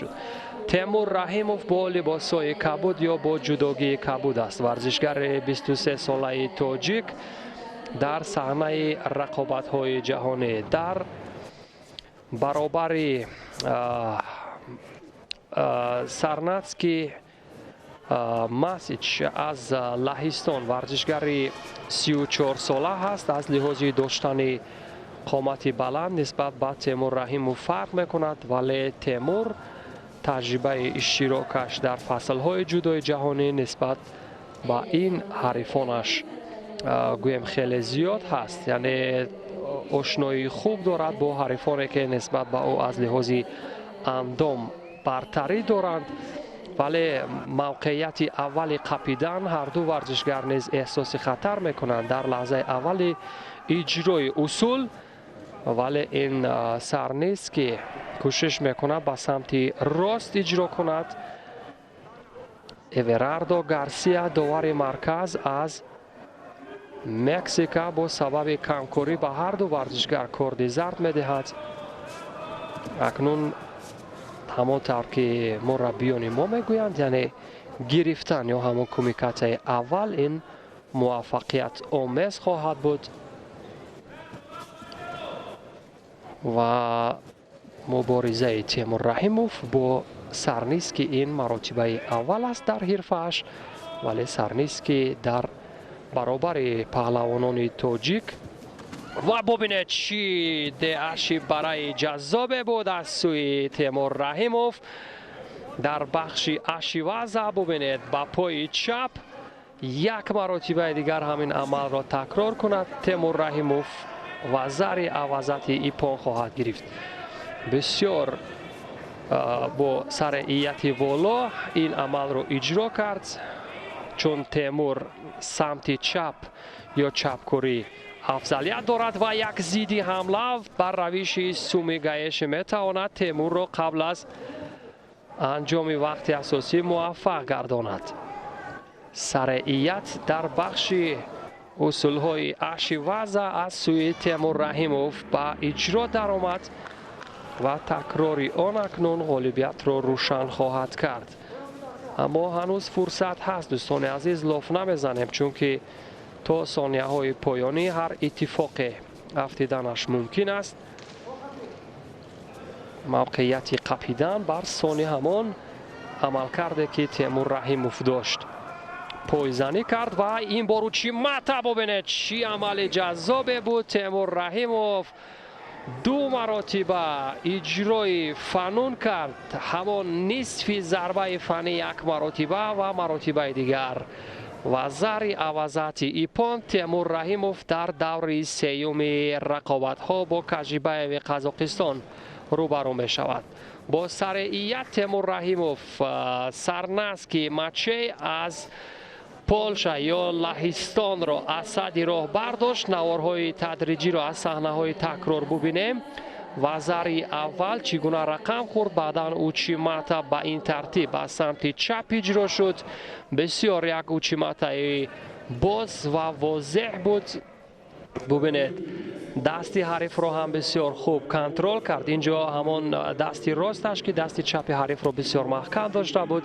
шуд. Темур Раҳимов бо либосҳои кабуд ё бо ҷудогии кабуд аст. Варзишгари 23-солаи тоҷик дар саҳнаи рақобатҳои ҷаҳонӣ дар баробари Сарнатский Масич аз Лаҳистон, варзишгари 34-сола ҳаст. Аз лиҳози доштани қомати баланд нисбат ба Темур Раҳимов фарқ мекунад, вале Темур таҷрибаи иштирокаш дар фаслҳои ҷудои ҷаҳонӣ нисбат ба ин ҳарифонаш, гӯем, хеле зиёд ҳаст, яъне ошноии хуб дорад бо ҳарифоне, ки нисбат ба ӯ аз лиҳози андом бартарӣ доранд. Вале мавқеияти аввали қапидан ҳарду варзишгар низ эҳсоси хатар мекунанд дар лаҳзаи аввали иҷрои усул. Вале ин сар нест, ки кӯшиш мекунад ба самти рост иҷро кунад. Эверардо Гарсия, довари марказ аз Мексика, бо сабаби камкорӣ ба ҳарду варзишгар корди зард медиҳад. Акнун ҳамон тавр ки мураббиёни мо мегӯянд, яъне гирифтан ё ҳамон кумикатаи аввал, ин муваффақият омез хоҳад буд ва муборизаи Темур Раҳимов бо Сарниски ин маротибаи аввал аст дар ҳирфааш, вале Сарниски дар баробари паҳлавонони тоҷик. Ва бубинед, чӣ деаши барои ҷаззобе буд аз сӯи Темур Раҳимов дар бахши ашиваза. Бубинед, ба пои чап як маротибаи дигар ҳамин амалро такрор кунад Темур Раҳимов ва зари авазати ипон хоҳад гирифт. Бисёр бо сареияти воло ин амалро иҷро кард, чун Темур самти чап ё чапкорӣ афзалият дорад ва як зидди ҳамла бар равиши сумигаеши метавонад Темурро қабл аз анҷоми вақти асосӣ муваффақ гардонад. Сареият дар бахши усулҳои ашиваза аз сӯи Темур Раҳимов ба иҷро даромад ва такрори он акнун ғолибиятро рӯшан хоҳад кард. Аммо ҳанӯз фурсат ҳаст, дӯстони азиз, лоф намезанем, чунки то сонияҳои поёнӣ ҳар иттифоқе афтиданаш мумкин аст. Мавқеияти қапидан бар сони ҳамон амалкарде, ки Темур Раҳимов дошт, пойзанӣ кард ва ин бор учимата. Бубинед, чӣ амали ҷаззобе буд! Темур Раҳимов ду маротиба иҷрои фанун кард, ҳамон нисфи зарбаи фанӣ як маротиба ва маротибаи дигар ва зари авазати ипон. Темур Раҳимов дар даври сеюми рақобатҳо бо Кажибаеви Қазоқистон рӯбарӯ мешавад. Бо сареият Темур Раҳимов Сарнаски Мачей аз Полша ё Лаҳистонро аз сади роҳ бардошт. Наворҳои тадриҷиро аз саҳнаҳои такрор бубинем ва зари аввал чӣ гуна рақам хӯрд. Баъдан учимата ба ин тартиб аз самти чап иҷро шуд. Бисёр як учиматаи боз ва возеҳ буд. Бубинед, дасти ҳарифро ҳам бисёр хуб контрол кард. Инҷо ҳамон дасти росташ, ки дасти чапи ҳарифро бисёр маҳкам дошта буд,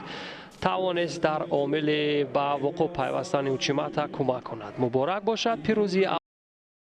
тавонист дар омили ба вуқӯъ пайвастани учимата кӯмак кунад. Муборак бошад пирӯзии.